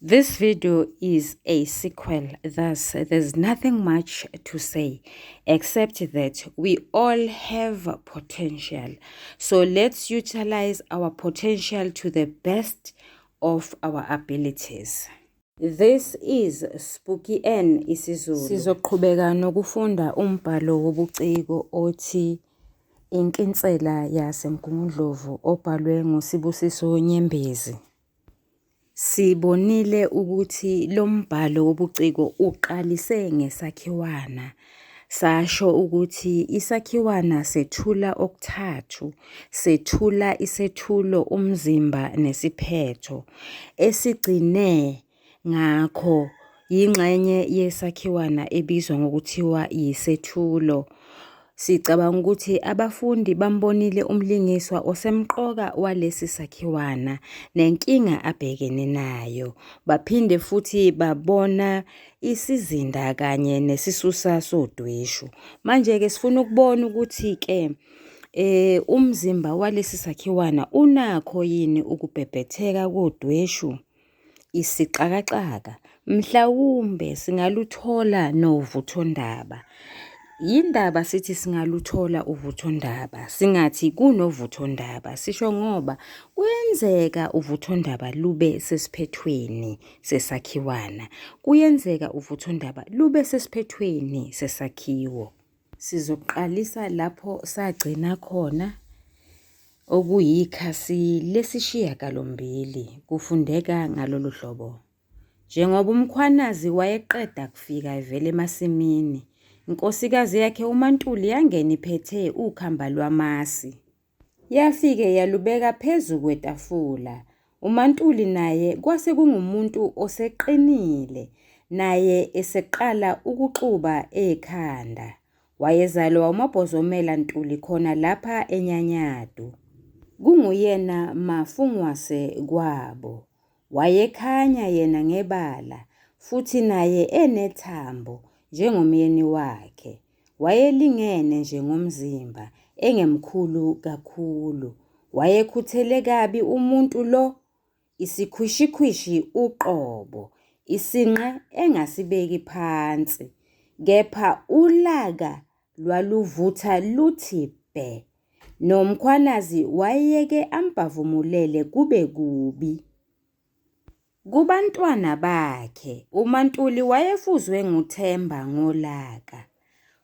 This video is a sequel, thus there's nothing much to say except that we all have potential. So let's utilize our potential to the best of our abilities. This is Spooky N isiZulu. Sizoqhubeka nokufunda umbhalo wobuciko othi Inkinsela yaseMgungundlovu obhalwe nguSibusiso Nyembezi. Sibonile ukuthi lo mbhalo wobuciko uqalise ngesakhiwana. Sasho ukuthi isakhiwana sethula okuthathu, sethula isethulo, umzimba nesiphetho. Esigcine ngakho yingxenye yesakhiwana ebizwa ngokuthiwa yisethulo. Sicabanga ukuthi abafundi bambonile umlingiswa osemqoka walesi sakhiwana nenkinga abhekene nayo. Baphinde futhi babona isizinda kanye nesisusa sodweshu. Manje-ke sifuna ukubona ukuthi-ke umzimba walesi sakhiwana unakho yini ukubhebhetheka kodweshu? Isixakaxaka, mhlawumbe singaluthola novuthondaba. Yindaba sithi singaluthola uvuthondaba, singathi kunovuthondaba, sisho ngoba kuyenzeka uvuthondaba lube sesiphethweni sesakhiwana, kuyenzeka uvuthondaba lube sesiphethweni sesakhiwo. Sizoqalisa lapho sagcina khona okuyikhasi lesishiyagalombili kufundeka ngalolu hlobo. Njengoba uMkhwanazi wayeqeda kufika evela emasimini, inkosikazi yakhe uMaNtuli yangena iphethe ukhamba lwamasi. Yafike yalubeka phezu kwetafula. UMaNtuli naye kwase kungumuntu oseqinile, naye eseqala ukuxuba ekhanda. Wayezalwa uMabhozomela Ntuli khona lapha eNyanyadu. Kunguyena mafungwase kwabo. Wayekhanya yena ngebala futhi naye enethambo njengomyeni wakhe. Wayelingene nje ngomzimba, engemkhulu kakhulu. Wayekhuthele kabi umuntu lo, isikhwishikhwishi uqobo, isinqe engasibeki phansi. Kepha ulaka lwaluvutha luthi bhe. NoMkhwanazi wayeke ambhavumulele kube kubi. Kubantwana bakhe, uMaNtuli wayefuzwe nguThemba ngolaka.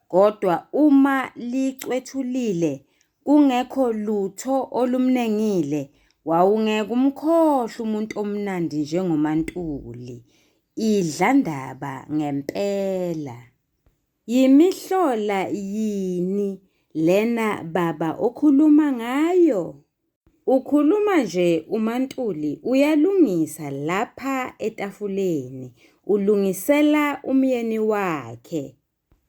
Kodwa uma licwethulile kungekho lutho olumnengile, wawungeke umkhohlwe umuntu omnandi njengoMaNtuli. Idlandaba ngempela. Yimihlola yini lena baba okhuluma ngayo? Ukhuluma nje uMaNtuli uyalungisa lapha etafuleni, ulungisela umyeni wakhe.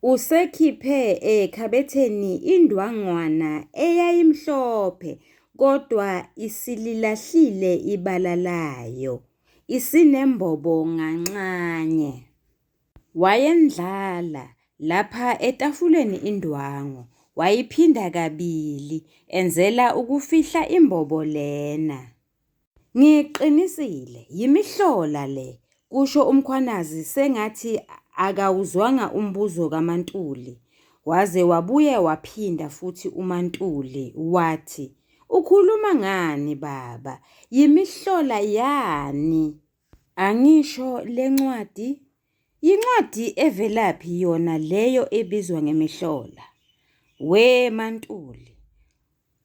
Usekhiphe ekhabetheni indwangwana eyayimhlophe kodwa isililahlile ibala layo, isinembobo nganxanye. Wayendlala lapha etafuleni indwangu, wayiphinda kabili enzela ukufihla imbobo lena. Ngiqinisile, yimihlola le, kusho uMkhwanazi sengathi akawuzwanga umbuzo kaMaNtuli. Waze wabuye waphinda futhi uMaNtuli wathi, Ukhuluma ngani baba? Yimihlola yani? Angisho le ncwadi? Yincwadi evelaphi yona leyo ebizwa ngemihlola? We MaNtuli,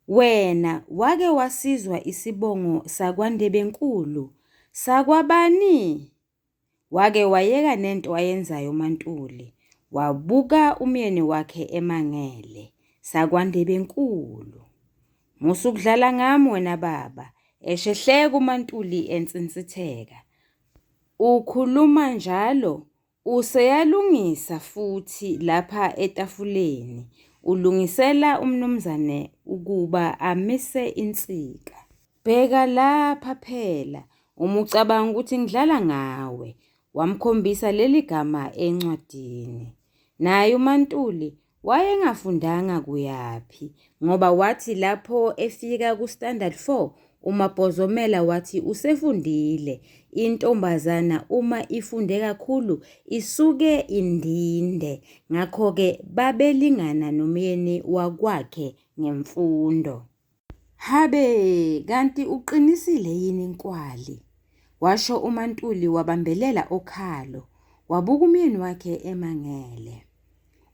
wena wake wasizwa isibongo sakwaNdebenkulu? Sakwabani? Wake wayeka nento ayenzayo uMaNtuli, wabuka umyeni wakhe emangele. SakwaNdebenkulu. Musa ukudlala ngami wena baba, esho ehleka uMaNtuli ensinsitheka. Ukhuluma njalo useyalungisa futhi lapha etafuleni, ulungisela umnumzane ukuba amise insika. Bheka lapha phela, uma ucabanga ukuthi ngidlala ngawe, wamkhombisa leli gama encwadini. Naye uMaNtuli Wayengafundanga kuyaphi ngoba wathi lapho efika ku-Standard 4 UMabhozomela wathi usefundile, intombazana uma ifunde kakhulu isuke indinde, ngakho-ke babelingana nomyeni wakwakhe ngemfundo. Habe, kanti uqinisile yini Nkwali? Washo uMaNtuli wabambelela okhalo, wabuka umyeni wakhe emangele.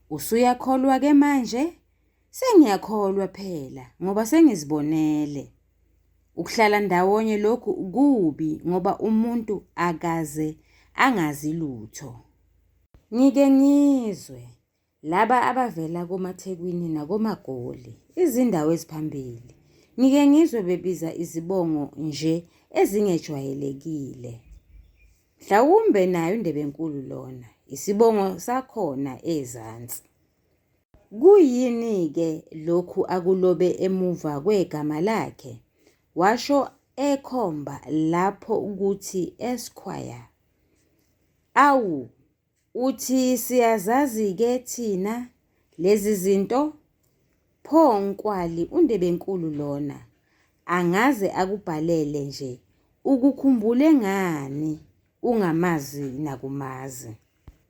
Usuyakholwa-ke manje? Sengiyakholwa phela ngoba sengizibonele. Ukuhlala ndawonye lokhu kubi ngoba umuntu akaze angazi lutho. Ngike ngizwe laba abavela komaThekwini nakomaGoli, izindawo eziphambili, ngike ngizwe bebiza izibongo nje ezingejwayelekile. Mhlawumbe naye uNdebenkulu lona, isibongo sakhona ezansi. Kuyini-ke lokhu akulobe emuva kwegama lakhe? Washo ekhomba lapho kuthi Esquire. Awu, uthi siyazazi-ke thina lezi zinto? Pho Nkwali uNdebenkulu lona angaze akubhalele nje ukukhumbule ngani ungamazi nakumazi?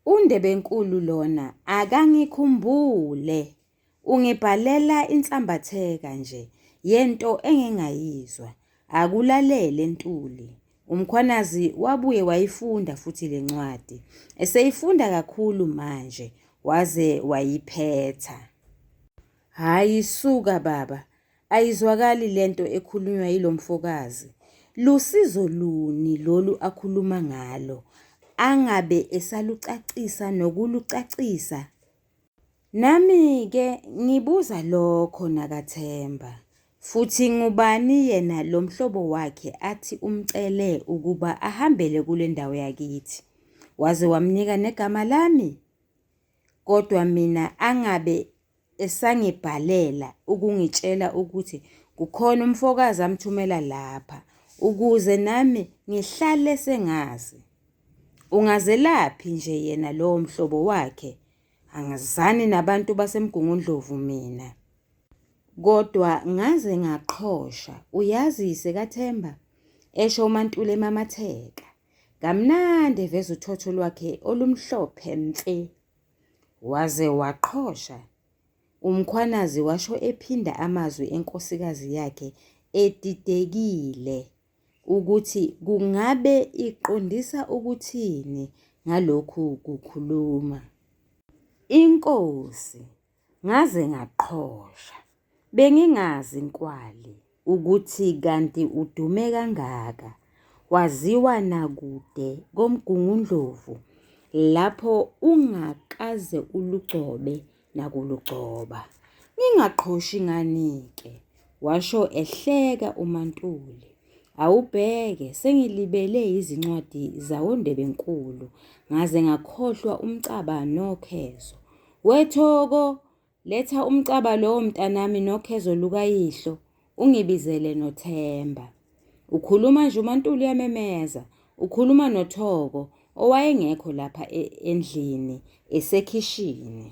UNdebenkulu lona akangikhumbule, ungibhalela insambatheka nje yento engingayizwa. Akulalele Ntuli. UMkhwanazi wabuye wayifunda futhi le ncwadi, eseyifunda kakhulu manje, waze wayiphetha. Hhayi suka baba, Ayizwakali lento ekhulunywa yilo mfokazi. Lusizo luni lolu akhuluma ngalo angabe esalucacisa nokulucacisa? Nami-ke ngibuza lokho nakaThemba. Futhi ngubani yena lo mhlobo wakhe athi umcele ukuba ahambele kule ndawo yakithi, waze wamnika negama lami? Kodwa mina angabe esangibhalela ukungitshela ukuthi kukhona umfokazi amthumela lapha ukuze nami ngihlale sengazi. Ungazelaphi nje yena lowo mhlobo wakhe? Angizani nabantu baseMgungundlovu mina. Kodwa ngaze ngaqhosha, uyazi yise kaThemba, esho uMaNtuli emamatheka. Kamnandi eveza uthotho lwakhe olumhlophe mfe. Waze waqhosha uMkhwanazi washo ephinda amazwi enkosikazi yakhe edidekile ukuthi kungabe iqondisa ukuthini ngalokhu kukhuluma. Inkosi, Ngaze ngaqhosha. Bengingazi Nkwali ukuthi kanti udume kangaka, waziwa nakude koMgungundlovu lapho ungakaze ulugcobe nakulugcoba. Ngingaqhoshi ngani-ke? Washo ehleka uMaNtuli. Awubheke sengilibele yizincwadi zawoNdebenkulu ngaze ngakhohlwa umcaba nokhezo. We Thoko, letha umcaba lowo mntanami nokhezo lukayihlo, ungibizele noThemba. Ukhuluma nje uMaNtuli uyamemeza, ukhuluma noThoko owayengekho lapha e, endlini esekhishini.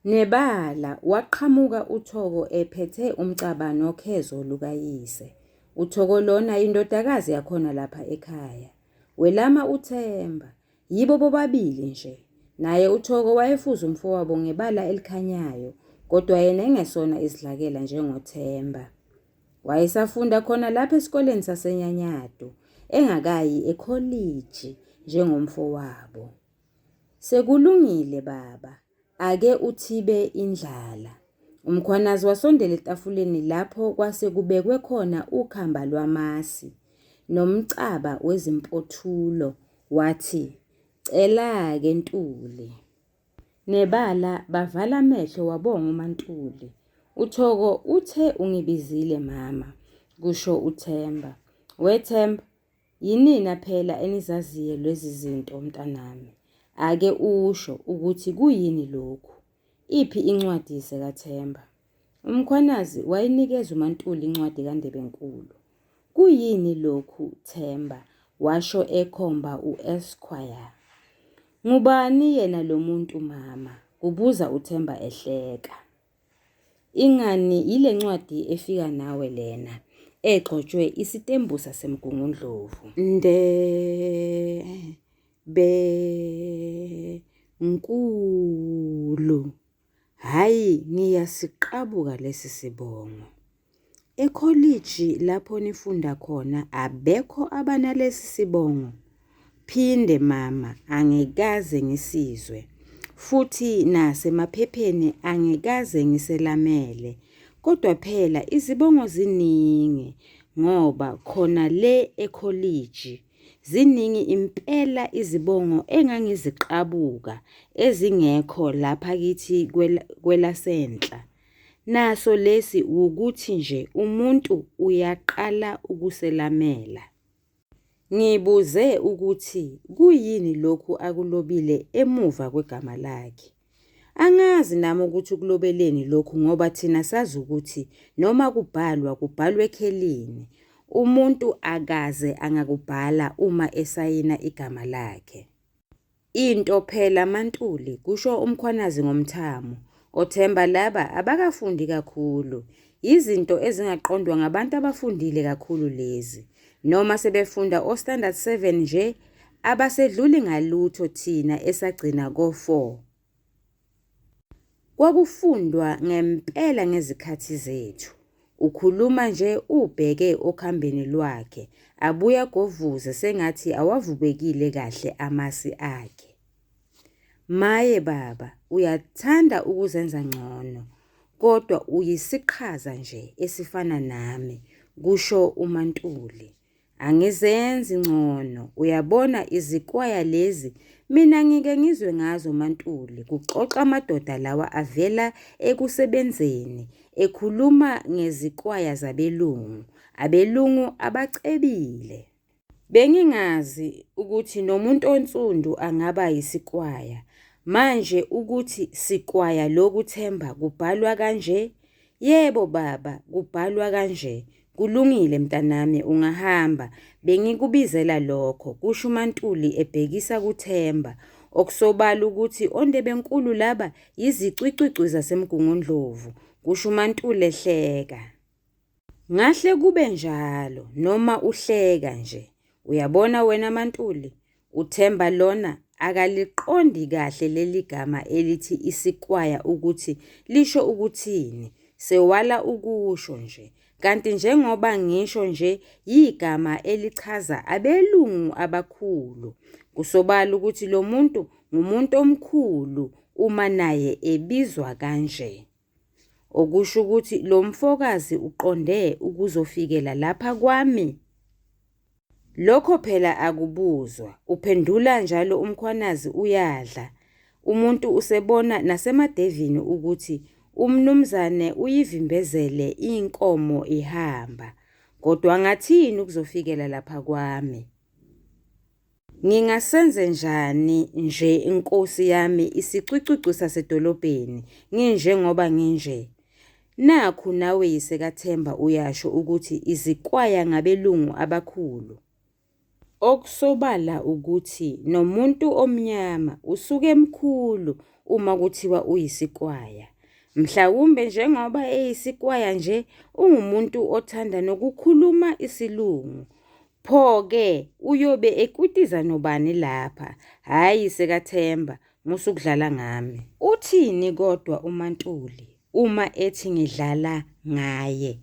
Nebala waqhamuka uThoko ephethe umcaba nokhezo lukayise. UThoko lona indodakazi yakhona lapha ekhaya. Welama uThemba. Yibo bobabili nje. Naye uThoko wayefuza umfowabo ngebala elikhanyayo, kodwa yena engesona isidlakela njengoThemba. Wayesafunda khona lapha esikoleni saseNyanyadu, engakayi ekholiji njengomfowabo. Sekulungile baba, Ake uthibe indlala. UMkhwanazi wasondela etafuleni lapho kwase kubekwe khona ukhamba lwamasi nomcaba wezimpothulo wathi, Cela-ke Ntuli. Nebala bavala amehlo wabonga uMaNtuli. UThoko uthe ungibizile mama, kusho uThemba. We Themba, Yinina phela enizaziyo lezi zinto mntanami. Ake usho ukuthi kuyini lokhu? Iphi incwadi yise kaThemba? UMkhwanazi wayinikeza uMaNtuli incwadi kaNdebenkulu. Kuyini lokhu Themba? washo ekhomba u-Esquire. Ngubani yena lo muntu mama? kubuza uThemba ehleka. Ingani yile ncwadi efika nawe lena. egxotshwe isitembu saseMgungundlovu. Ndebe nkulu. Hhayi ngiyasiqabuka lesi sibongo. Ekholiji lapho nifunda khona abekho abanalesi sibongo? Phinde mama angikaze ngisizwe futhi nasemaphepheni angikaze ngiselamele. Kodwa phela izibongo ziningi ngoba khona le ekholiji ziningi impela izibongo engangiziqabuka ezingekho lapha kithi kwelasenhla. Naso lesi wukuthi nje umuntu uyaqala ukuselamela. Ngibuze ukuthi kuyini lokhu akulobile emuva kwegama lakhe. Angazi nami ukuthi ukulobeleni lokhu ngoba thina sazi ukuthi noma kubhalwa kubhalwa ekhelini. Umuntu akaze angakubhala uma esayina igama lakhe. Into phela MaNtuli, kusho uMkhwanazi ngomthamo. OThemba laba abakafundi kakhulu. Yizinto ezingaqondwa ngabantu abafundile kakhulu lezi. Noma sebefunda o-standard 7 nje, abasedluli ngalutho thina esagcina ko-4. Kwakufundwa ngempela ngezikhathi zethu. Ukhuluma nje ubheke okhambeni lwakhe, abuye agovuze sengathi awavubekile kahle amasi akhe. Maye baba, uyathanda ukuzenza ngcono, kodwa uyisiqhaza nje esifana nami, kusho uMaNtuli. Angizenzi ngcono, uyabona izikwaya lezi mina ngike ngizwe ngazo MaNtuli, kuxoxa amadoda lawa avela ekusebenzeni ekhuluma ngezikwaya zabelungu, abelungu abacebile. Bengingazi ukuthi nomuntu onsundu angaba yisikwaya. Manje ukuthi sikwaya lokhu Themba kubhalwa kanje? Yebo baba, kubhalwa kanje. Kulungile mntanami ungahamba, bengikubizela lokho, kusho uMaNtuli ebhekisa kuThemba. Okusobala ukuthi oNdebenkulu laba yizicwicwicwi zaseMgungundlovu, kusho uMaNtuli ehleka. Ngahle kube njalo noma uhleka nje. Uyabona wena MaNtuli, uThemba lona akaliqondi kahle leli gama elithi isikwaya ukuthi lisho ukuthini, sewala ukusho nje. Kanti njengoba ngisho nje yigama elichaza abelungu abakhulu. Kusobala ukuthi lo muntu ngumuntu omkhulu uma naye ebizwa kanje. Okusho ukuthi lo mfokazi uqonde ukuzofikela lapha kwami? Lokho phela akubuzwa, uphendula njalo uMkhwanazi uyadla. Umuntu usebona nasemadevini ukuthi umnumzane uyivimbezele inkomo ihamba. Kodwa angathini ukuzofikela lapha kwami? Ngingasenzenjani nje nkosi yami isicwicwicwi sasedolobheni nginjengoba nginje? Nakhu nawe yise kaThemba uyasho ukuthi izikwaya ngabelungu abakhulu. Okusobala ukuthi nomuntu omnyama usuke emkhulu uma kuthiwa uyisikwaya. Mhlawumbe njengoba eyisikwaya nje ungumuntu othanda nokukhuluma isilungu. Pho-ke uyobe ekwitiza nobani lapha? Hhayi sekaThemba, musa ukudlala ngami. Uthini kodwa uMaNtuli uma ethi ngidlala ngaye?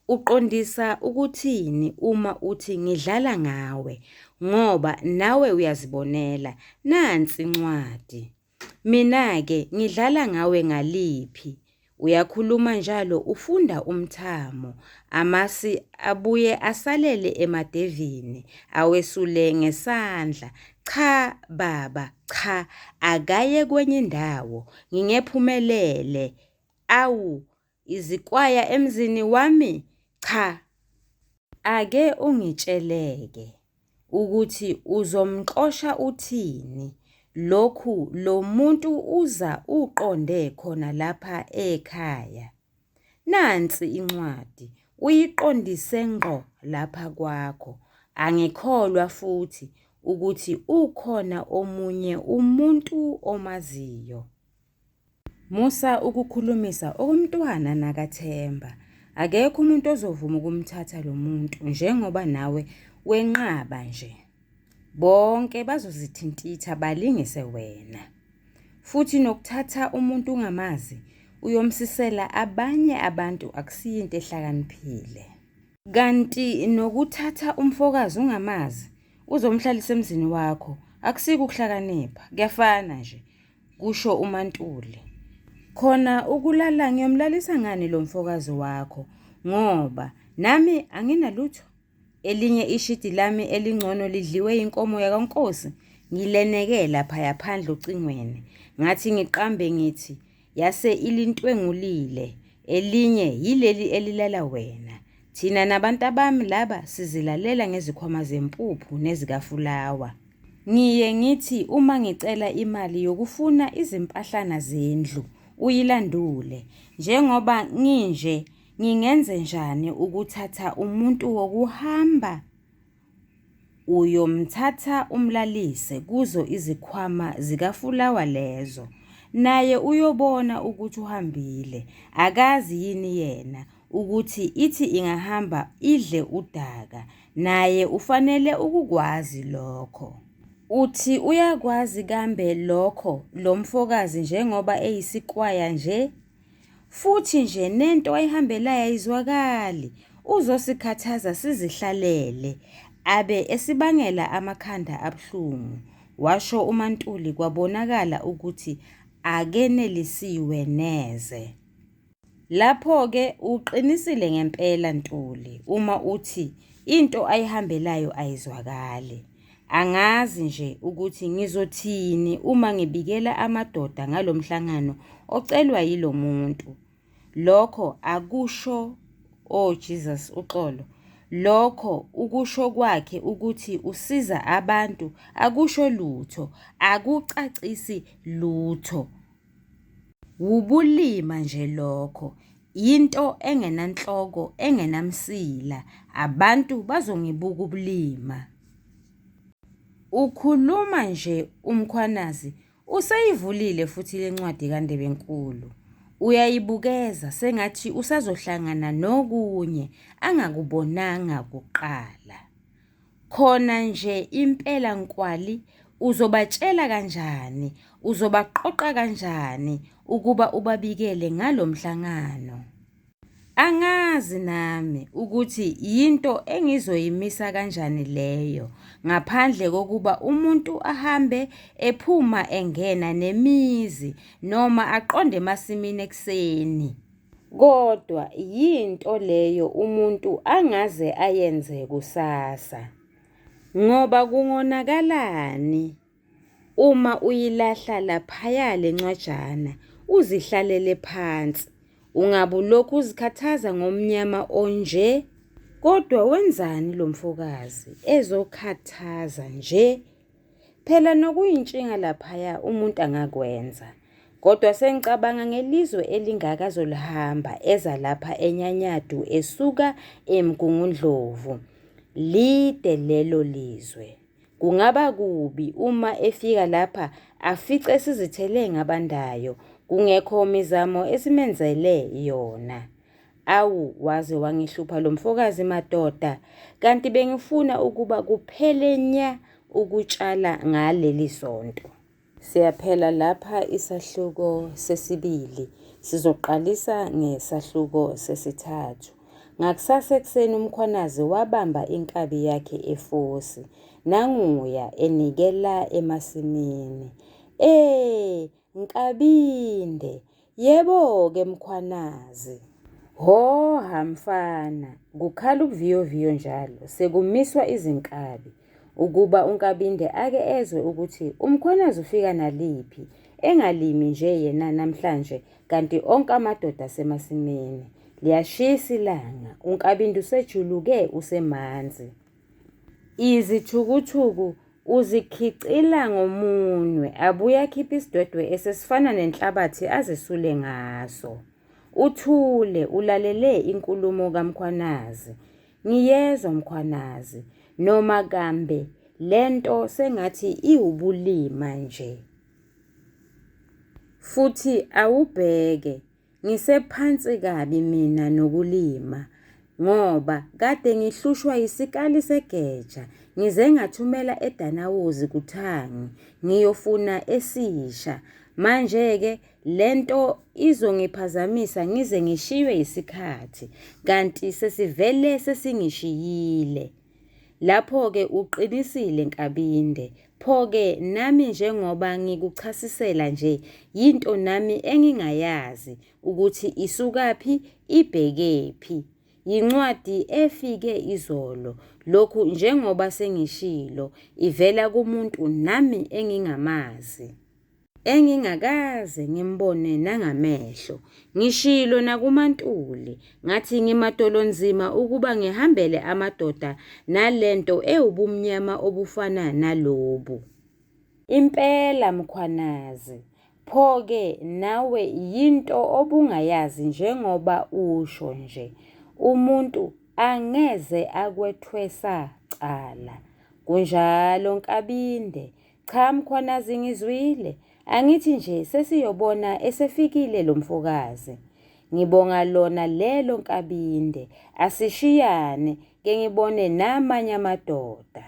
Uqondisa ukuthini uma uthi ngidlala ngawe ngoba nawe uyazibonela nansi incwadi. Mina-ke ngidlala ngawe ngaliphi? Uyakhuluma njalo ufunda umthamo, amasi abuye asalele emadevini, awesule ngesandla. Cha baba, cha, akaye kwenye indawo, ngingephumelele. Awu, izikwaya emzini wami? Cha! Ake ungitsheleke ukuthi uzomxosha uthini lokhu lo muntu uza uqonde khona lapha ekhaya. Nansi incwadi uyiqondise ngqo lapha kwakho. Angikholwa futhi ukuthi ukhona omunye umuntu omaziyo. Musa ukukhulumisa okomntwana nakaThemba. Akekho umuntu ozovuma ukumthatha lo muntu njengoba nawe wenqaba nje. Bonke bazozithintitha balingise wena. Futhi nokuthatha umuntu ungamazi uyomsisela abanye abantu akusiyo into ehlakaniphile. Kanti nokuthatha umfokazi ungamazi uzomhlalisa emzini wakho akusiko ukuhlakanipha, kuyafana nje, kusho uMaNtuli. Khona ukulala ngiyomlalisa ngani lo mfokazi wakho ngoba nami anginalutho? Elinye ishidi lami elingcono lidliwe inkomo yakwaNkosi, ngileneke laphaya phandle ocingweni. Ngathi ngiqambe ngithi yase ilintwengulile, elinye yileli elilala wena. Thina nabantabami laba sizilalela ngezikhwama zempuphu nezikafulawa. Ngiye ngithi uma ngicela imali yokufuna izimpahlana zendlu uyilandule. Njengoba nginje Ngingenzenjani ukuthatha umuntu wokuhamba? Uyomthatha umlalise kuzo izikhwama zikafulawa lezo. Naye uyobona ukuthi uhambile. Akazi yini yena ukuthi ithi ingahamba idle udaka. Naye ufanele ukukwazi lokho. Uthi uyakwazi kambe lokho lo mfokazi njengoba eyisikwaya nje? Futhi nje nento ayihambelayo ayizwakali, uzosikhathaza sizihlalele, abe esibangela amakhanda abuhlungu, washo uMaNtuli kwabonakala ukuthi akenelisiwe neze. Lapho-ke uqinisile ngempela Ntuli uma uthi into ayihambelayo ayizwakali. Angazi nje ukuthi ngizothini uma ngibikela amadoda ngalo mhlangano ocelwa yilo muntu. Lokho akusho, oh Jesus uxolo, lokho ukusho kwakhe ukuthi usiza abantu akusho lutho, akucacisi lutho. Wubulima nje lokho, yinto engenanhloko engenamsila, abantu bazongibuka ubulima. Ukhuluma nje uMkhwanazi useyivulile futhi le ncwadi kaNdebenkulu. Uyayibukeza sengathi usazohlangana nokunye angakubonanga kuqala. Khona nje impela Nkwali uzobatshela kanjani, uzobaqoqa kanjani ukuba ubabikele ngalo mhlangano? Angazi nami ukuthi yinto engizoyimisa kanjani leyo ngaphandle kokuba umuntu ahambe ephuma engena nemizi noma aqonde emasimini ekuseni. Kodwa yinto leyo umuntu angaze ayenze kusasa. Ngoba kungonakalani uma uyilahla laphaya le ncwajana uzihlalele phansi, ungabe ulokhu uzikhathaza ngomnyama onje? Kodwa wenzani lo mfokazi ezokhathaza nje? Phela nokuyintshinga laphaya umuntu angakwenza. Kodwa sengicabanga ngelizwe elingaka azolihamba eza lapha eNyanyadu esuka eMgungundlovu. Lide lelo lizwe. Kungaba kubi uma efika lapha afice sizithele ngabandayo kungekho mizamo esimenzele yona. Awu waze wangihlupha lo mfokazi madoda, kanti bengifuna ukuba kuphele nya ukutshala ngaleli sonto. Siyaphela lapha isahluko sesibili, sizoqalisa ngesahluko sesithathu. Ngakusasa ekuseni uMkhwanazi wabamba inkabi yakhe eFosi, nanguya enikela emasimini. Eh, Nkabinde, Yebo-ke Mkhwanazi. Hhoha mfana, kukhala ubuviyoviyo njalo, sekumiswa izinkabi. Ukuba uNkabinde ake ezwe ukuthi uMkhwanazi ufika naliphi, engalimi nje yena namhlanje kanti onke amadoda asemasimini. Liyashisa ilanga, uNkabinde usejuluke usemanzi. Izithukuthuku Uzikhicila ngomunwe abuye akhiphe isidwedwe esesifana nenhlabathi azesule ngaso. Uthule ulalele inkulumo kaMkhwanazi. Ngiyezwa Mkhwanazi, noma kambe le nto sengathi iwubulima nje. Futhi awubheke. Ngisephansi kabi mina nokulima ngoba kade ngihlushwa yisikali segeja ngize ngathumela eDanawuzi kuthangi ngiyofuna esisha. Manje-ke le nto izongiphazamisa ngize ngishiywe yisikhathi kanti sesivele sesingishiyile. Lapho-ke uqinisile Nkabinde. Pho-ke nami njengoba ngikuchasisela nje yinto nami engingayazi ukuthi isukaphi ibhekephi. Yincwadi efike izolo lokhu njengoba sengishilo ivela kumuntu nami engingamazi. Engingakaze ngimbone nangamehlo. Ngishilo nakuMaNtuli ngathi ngimadolonzima ukuba ngihambele amadoda nalento ewubumnyama obufana nalobu. Impela Mkhwanazi, pho-ke nawe yinto obungayazi njengoba usho nje. Umuntu angeze akwethwesa cala. Kunjalo Nkabinde, Cha Mkhwanazi ngizwile, angithi nje sesiyobona esefikile lo mfokazi. Ngibonga lona lelo Nkabinde, asishiyane ke ngibone namanye amadoda.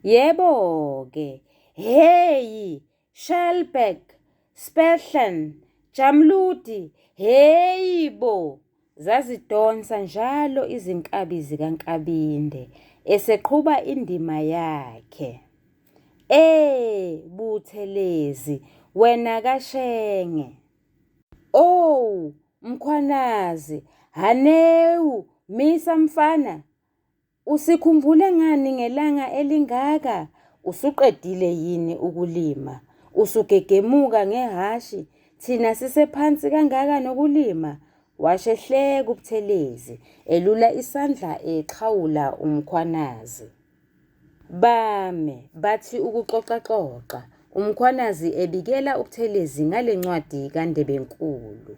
Yebo-ke, hheyi, Shelburg, Spehlen, Jamludi, hheyi bo! Zazidonsa njalo izinkabi zikaNkabinde eseqhuba indima yakhe. E Buthelezi, wena kaShenge. Owu Mkhwanazi, hanewu, misa mfana. Usikhumbule ngani ngelanga elingaka? Usuqedile yini ukulima? Usugegemuka ngehhashi thina sisephansi kangaka nokulima? Washo ehleka uButhelezi, elula isandla exhawula uMkhwanazi. Bame bathi ukuxoxaxoxa, uMkhwanazi ebikela uButhelezi ngale ncwadi kaNdebenkulu.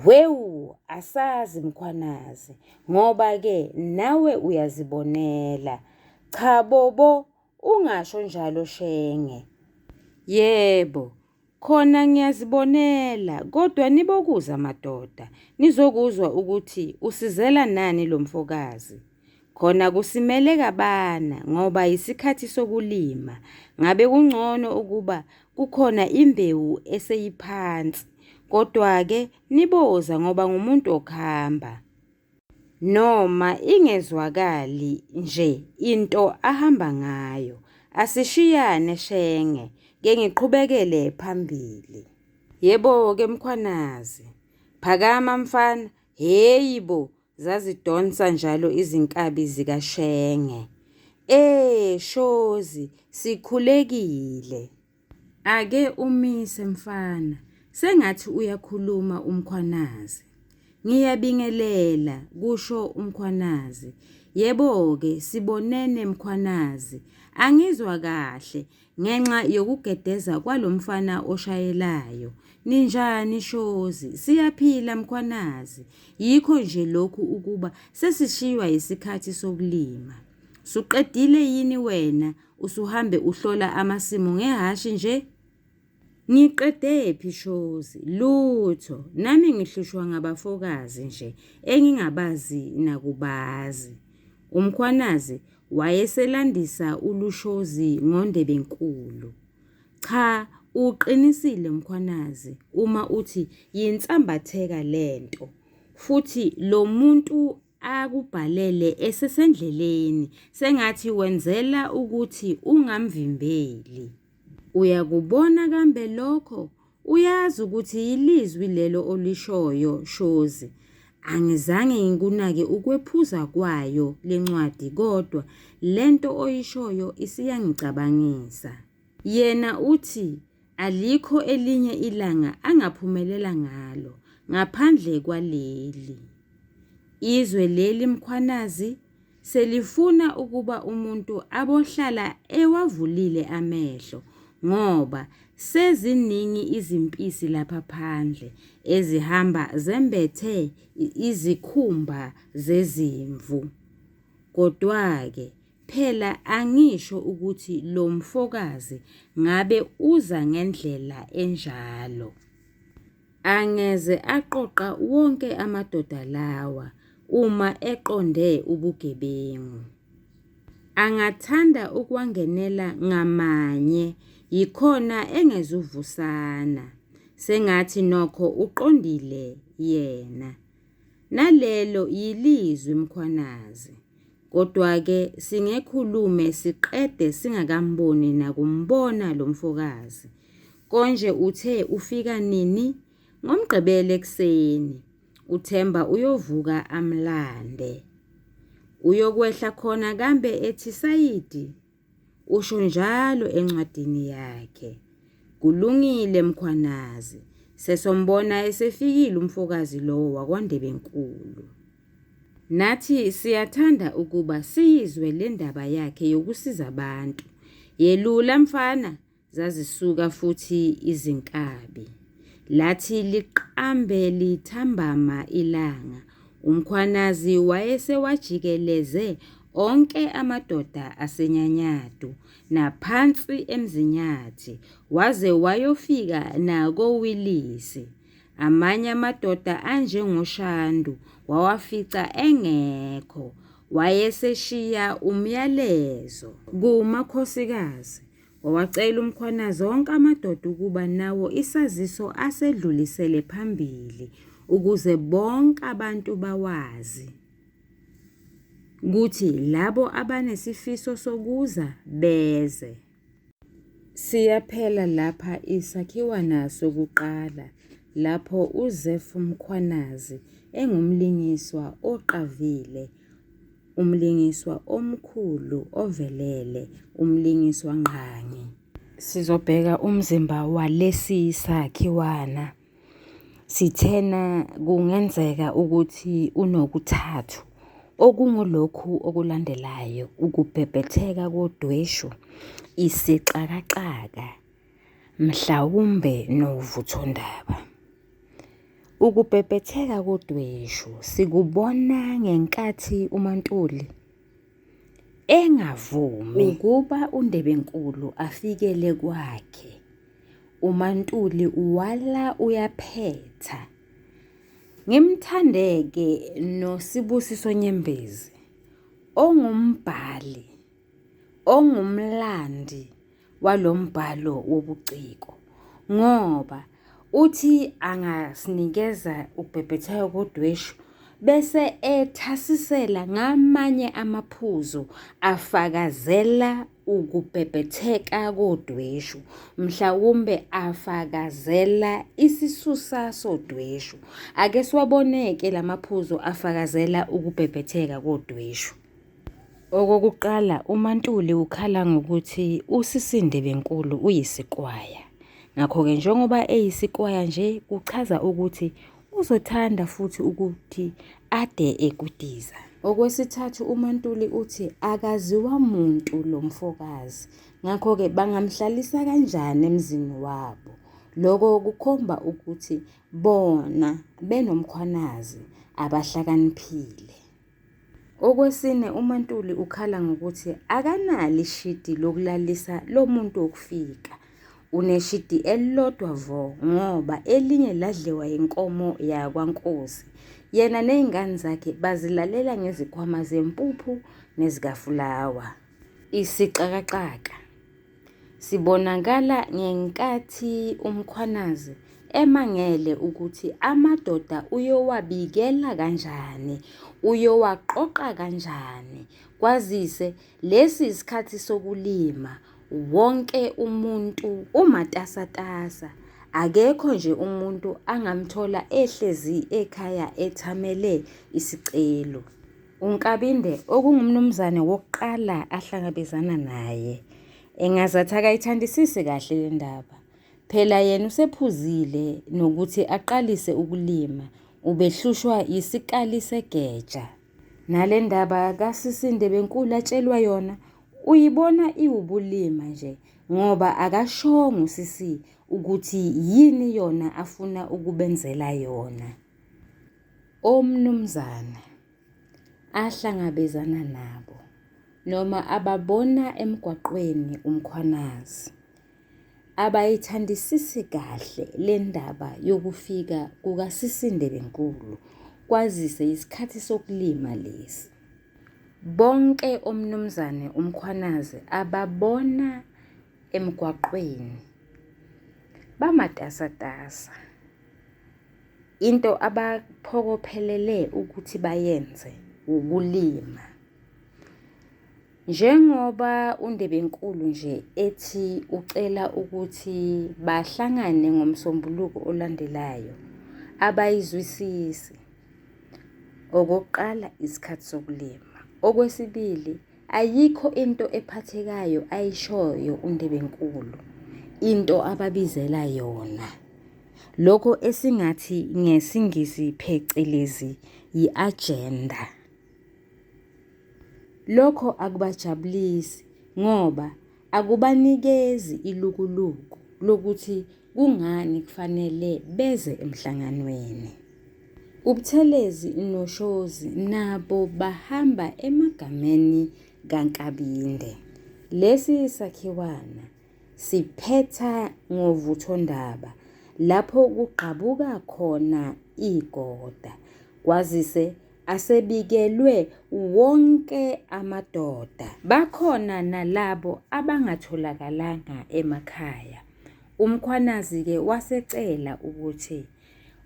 Wewu, asazi Mkhwanazi ngoba-ke nawe uyazibonela. Cha bo bo, ungasho njalo Shenge. Yebo, Khona ngiyazibonela kodwa nibokuza madoda nizokuzwa ukuthi usizela nani lo mfokazi. Khona kusimele kabana ngoba yisikhathi sokulima ngabe kungcono ukuba kukhona imbewu eseyiphansi kodwa-ke niboza ngoba ngumuntu wokuhamba. Noma ingezwakali nje into ahamba ngayo. Asishiyane Shenge ke ngiqhubekele phambili. Yebo-ke Mkhwanazi. Phakama mfana, hheyi bo, zazidonsa njalo izinkabi zikaShenge. E Shozi, sikhulekile. Ake umise mfana, sengathi uyakhuluma uMkhwanazi. Ngiyabingelela, kusho uMkhwanazi. Yebo-ke sibonene Mkhwanazi, angizwa kahle ngenxa yokugedeza kwalo mfana oshayelayo. Ninjani Shozi? Siyaphila Mkhwanazi. Yikho nje lokhu ukuba sesishiywa yisikhathi sokulima. Suqedile yini wena usuhambe uhlola amasimu ngehhashi nje? Ngiqedephi Shozi? Lutho, nami ngihlushwa ngabafokazi nje engingabazi nakubazi. UMkhwanazi wayeselandisa uLushozi ngoNdebenkulu. Cha, uqinisile Mkhwanazi uma uthi yinsambatheka lento. Futhi lo muntu akubhalele esesendleleni sengathi wenzela ukuthi ungamvimbeli. Uyakubona kambe lokho? Uyazi ukuthi yilizwi lelo olishoyo Shozi. Angizange ngikunake ukwephuza kwayo lencwadi kodwa lento oyishoyo isiyangicabangisa. Yena uthi Alikho elinye ilanga angaphumelela ngalo ngaphandle kwaleli. Izwe leli Mkhwanazi selifuna ukuba umuntu abohlala ewavulile amehlo ngoba seziningi izimpisi lapha phandle ezihamba zembethe izikhumba zezimvu. Kodwa-ke Phela angisho ukuthi lo mfokazi ngabe uza ngendlela enjalo. Angeze aqoqa wonke amadoda lawa uma eqonde ubugebengu. Angathanda ukuwangenela ngamanye yikhona engezuvusana. Sengathi nokho uqondile yena. Nalelo yilizwi Mkhwanazi. Kodwa-ke singekhulume siqede singakamboni nakumbona lo mfokazi. Konje uthe ufika nini? NgoMgqibelo ekuseni. UThemba uyovuka amlande. Uyokwehla khona kambe eThisayidi? Usho njalo encwadini yakhe. Kulungile Mkhwanazi, sesombona esefikile umfokazi lowo wakwaNdebenkulu. Nathi siyathanda ukuba siyizwe le ndaba yakhe yokusiza abantu. Yelula mfana, zazisuka futhi izinkabi. Lathi liqambe lithambama ilanga, uMkhwanazi wayesewajikeleze onke amadoda aseNyanyadu naphansi eMzinyathi waze wayofika nakoWilisi. Amanye amadoda anjengoShandu wawafica engekho, wayeseshiya umyalezo. Kumakhosikazi, wawacela uMkhwanazi onke amadoda ukuba nawo isaziso asedlulisele phambili ukuze bonke abantu bawazi. Kuthi labo abanesifiso sokuza beze. Siyaphela lapha isakhiwana sokuqala lapho uZeph Mkhwanazi engumlingiswa oqavile, umlingiswa omkhulu ovelele, umlingiswangqangi. Sizobheka umzimba walesi sakhiwana. Sithena kungenzeka ukuthi unokuthathu okungulokhu okulandelayo, ukubhebhetheka kodweshu, isixakaxaka, mhlawumbe novuthondaba. Ukubhebhetheka kodweshu sikubona ngenkathi uMaNtuli engavumi ukuba uNdebenkulu afikele kwakhe. UMaNtuli wala uyaphetha. Ngimthande-ke noSibusiso Nyembezi ongumbhali, ongumlandi walo mbhalo wobuciko ngoba uthi angasinikeza ukubhebhetheka kodweshu bese ethasisela ngamanye amaphuzu afakazela ukubhebhetheka kodweshu, mhlawumbe afakazela isisusa sodweshu. Ake siwabone-ke la maphuzu afakazela ukubhebhetheka kodweshu. Okokuqala, uMaNtuli ukhala ngokuthi uSisindebenkulu uyisikwaya. Ngakho-ke njengoba eyisikwaya nje kuchaza ukuthi Uzothanda futhi ukuthi ade ekudiza. Okwesithathu uMaNtuli uthi akaziwa muntu lo mfokazi, ngakho-ke bangamhlalisa kanjani emzini wabo. Loko kukhomba ukuthi bona benoMkhwanazi abahlakaniphile. Okwesine, uMaNtuli ukhala ngokuthi akanalo ishidi lokulalisa lo muntu wokufika. Uneshidi elilodwa vo ngoba elinye ladliwa yinkomo yakwaNkosi. Yena nezingane zakhe bazilalela ngezikhwama zempuphu nezikafulawa. Isixakaxaka Sibonakala ngenkathi uMkhwanazi emangele ukuthi amadoda uyowabikela kanjani, uyowaqoqa kanjani kwazise lesi isikhathi sokulima wonke umuntu umatasatasa, akekho nje umuntu angamthola ehlezi ekhaya ethamele isicelo. UNkabinde okungumnumzane wokuqala ahlangabezana naye engazathi akayithandisisi kahle le ndaba. Phela yena usephuzile nokuthi aqalise ukulima, ubehlushwa yisikali segeja. Nale ndaba kaSisi Ndebenkulu atshelwa yona uyibona iwubulima nje ngoba akashongo uSisi ukuthi yini yona afuna ukubenzela yona. Omnumzane ahlangabezana nabo noma ababona emgwaqweni uMkhwanazi. Abayithandisisi kahle le ndaba yokufika kukaSisi Ndebenkulu kwazise yisikhathi sokulima lesi. Bonke oMnumzane uMkhwanazi ababona emgwaqweni bamatasatasa. Into abaphokophelele ukuthi bayenze wukulima. Njengoba uNdebenkulu nje ethi ucela ukuthi bahlangane ngoMsombuluko olandelayo, abayizwisisi. Okokuqala, isikhathi sokulima. Okwesibili, ayikho into ephathekayo ayishoyo uNdebenkulu, into ababizela yona. Lokho esingathi ngesiNgisi phecelezi yi-ajenda. Lokho akubajabulisi ngoba akubanikezi ilukuluku lokuthi kungani kufanele beze emhlanganweni. UButhelezi noShozi nabo bahamba emagameni kaNkabinde. Lesi sakhiwana siphetha ngovuthondaba lapho kugqabuka khona igoda, kwazise asebikelwe wonke amadoda. Bakhona nalabo abangatholakalanga emakhaya. UMkhwanazi-ke wasecela ukuthi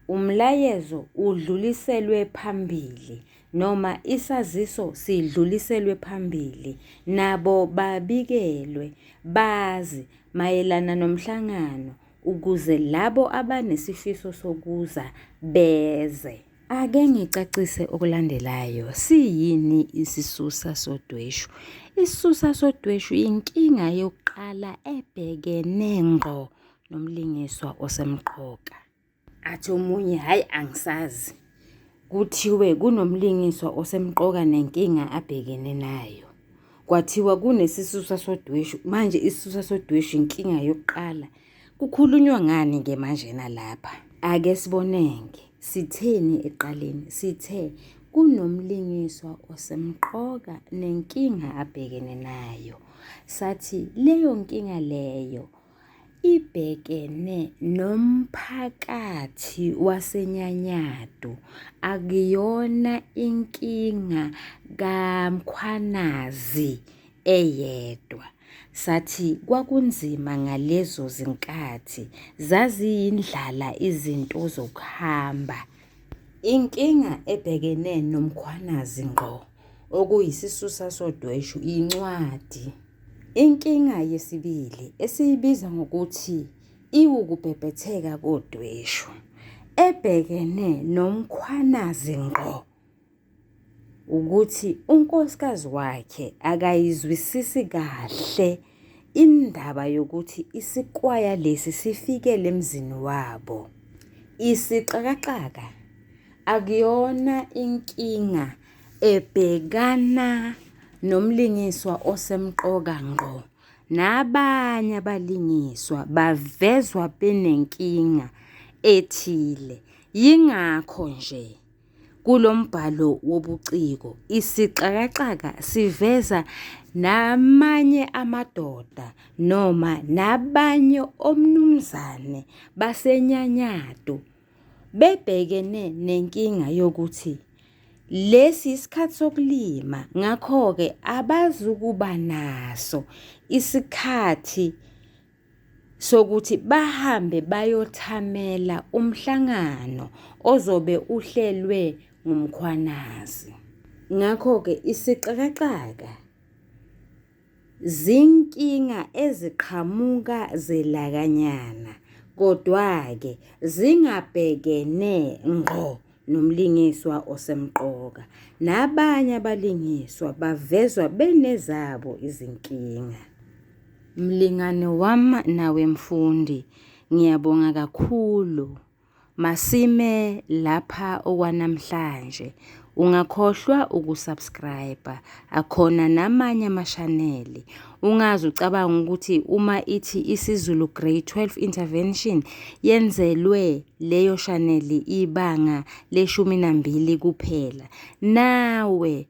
umlayezo udluliselwe phambili noma isaziso sidluliselwe phambili nabo babikelwe bazi mayelana nomhlangano ukuze labo abanesifiso sokuza beze. Ake ngicacise okulandelayo. Siyini isisusa sodweshu? Isisusa sodweshu inkinga yokuqala ebhekene ngqo nomlingiswa osemqoka. Athi omunye hhayi angisazi. Kuthiwe kunomlingiswa osemqoka nenkinga abhekene nayo. Kwathiwa kunesisusa sodweshu, manje isisusa sodweshu inkinga yokuqala. Kukhulunywa ngani-ke manjena lapha? Ake sibonenge, sitheni ekuqaleni? Sithe kunomlingiswa osemqoka nenkinga abhekene nayo. Sathi leyo nkinga leyo ibhekene nomphakathi waseNyanyadu, akuyona inkinga kaMkhwanazi eyedwa. Sathi kwakunzima ngalezo zinkathi, zaziyindlala izinto zokuhamba. Inkinga ebhekene noMkhwanazi ngqo, okuyisisusa sodweshu, yincwadi. Inkinga yesibili esiyibiza ngokuthi iwukubhebhetheka kodweshu, ebhekene noMkhwanazi ngqo, ukuthi unkosikazi wakhe akayizwisisi kahle indaba yokuthi isikwaya lesi sifikele emzini wabo. Isixakaxaka akuyona inkinga ebhekana nomlingiswa osemqoka ngqo. Nabanye abalingiswa bavezwa benenkinga ethile. Yingakho nje Kulo mbhalo wobuciko isixakaxaka siveza namanye amadoda noma nabanye omnumzane baseNyanyadu bebhekene nenkinga yokuthi lesi yisikhathi sokulima ngakho-ke abazukuba naso isikhathi sokuthi bahambe bayothamela umhlangano ozobe uhlelwe nguMkhwanazi. Ngakho-ke isixakaxaka zinkinga eziqhamuka zelakanyana kodwa-ke zingabhekene ngqo nomlingiswa osemqoka. Nabanye abalingiswa bavezwa benezabo izinkinga. Mlingane wam nawe mfundi, ngiyabonga kakhulu. Masime lapha okwanamhlanje. Ungakhohlwa ukusubscribe, akhona namanye amashaneli. Ungaze ucabange ukuthi uma ithi isiZulu Grade 12 Intervention yenzelwe leyo shaneli ibanga leshumi nambili kuphela. Nawe.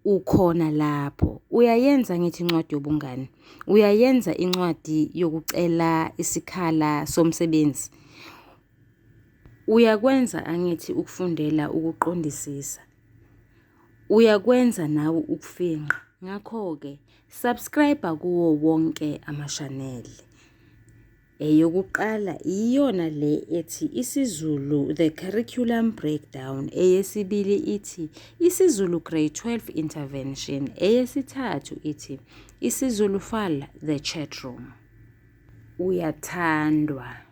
Ukhona lapho. Uyayenza ngithi incwadi yobungani. Uyayenza incwadi yokucela isikhala somsebenzi. Uyakwenza angithi ukufundela ukuqondisisa. Uyakwenza nawe ukufingqa. Ngakho-ke subscribe kuwo wonke amashaneli. Eyokuqala iyona le ethi isiZulu The Curriculum Breakdown, eyesibili ithi isiZulu Grade 12 Intervention, eyesithathu ithi isiZulu FAL The Chat Room. Uyathandwa.